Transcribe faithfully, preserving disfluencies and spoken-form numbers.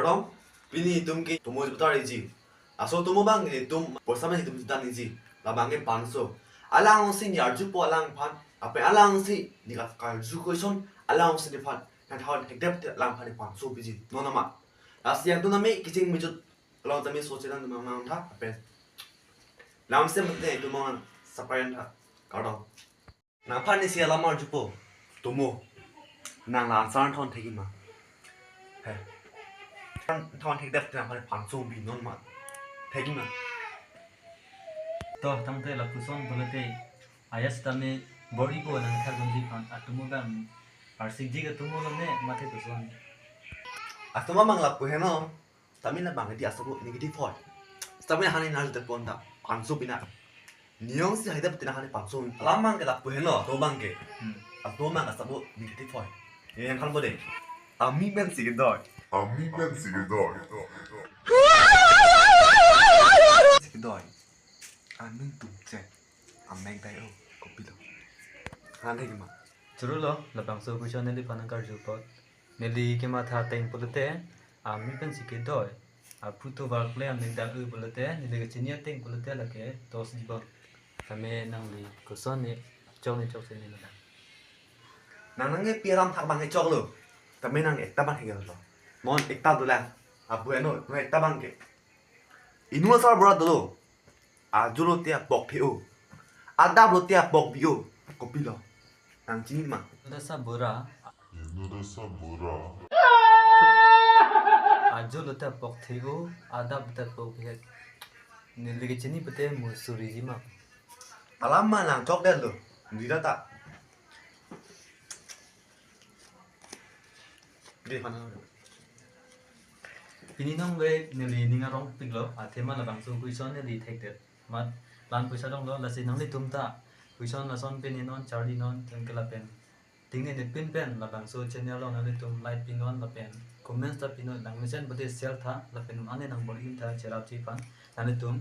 Kardom, pini itum ke tomo jutar iji. Aso tomo abang itum poisa men itum jutan iji. Labang ke panso. Alangsi ne arjupo alangphan, ape alangsi ne ka-, karju koson alangsi nephan. Nang thon hekdep te alangphan ne panso piji. Non nama. Lasi yang tu nami kecheng mejut along tami soche nang nama nang tha, ape. Lamsem te itum nang sapayan tha. Kardom. Nangphan isi alam arjupo. Tomo. Nang la answer thon thekji ma. He. Thon, thon thekdep te nangphan panso bi non ma. Thekji ma. To, tangte lapuson pulote. Ayas tame bor-ipo nang thar gunji phan atomo abang. Arsikji ke tomo lo ne mate puson. Atomo abang lapu heno. Tame labang ke di asabo negative hoi. Tame hani nang te pon ta panso pina. Niyong si hekdep te nang hani panso. Alam abang ke lapu heno, atomo abang ke. Hmm. Atomo abang asabo negative hoi. Yang kan bode. Ami pensi kedoi. Ami pensi kedoi. Si kedoi. Anung tum che. Amek dai o, kopilo. Han thekji ma. Choro lo, labangso question neliphan nang karju apot. Neli kematha ateng pulote, ami pensi kedoi. Aphu tovar kle amek dang-o pulote, neli kechini ateng pulote lake dos jibon. Tame nangli koson ne chok ne chokche ne ladak. Nang nang ke pi alam thak abang ke choklo. Tame nang ekta abang ke lo. Non ekta dolang. Abu eno, non ekta abang ke. Inut asar bura dolo. Ajo lote apok the-o. Adap lote apok bi-o. Kopilo. Nang chini ma. Inut asar bura. Inut asar bura. Ajo lote apok the-o. Adap lote apok bi-o. Neli kechini pute musuriji ma. Alam ma nang chokdet lo. Dida ta. Di mana? Pini nonke neli ning arongpiklo, athema labangso question neli thekdet. Mat lan poisa donglo, lasi nanglitum ta question lason pini non charli non, thank you lapen. Tingne ne pin pen labangso channel along nanglitum like pinon lapen comments ta pinon, nang mesen pute share tha lapen ane nang bor-i tha cherapji aphan nanglitum.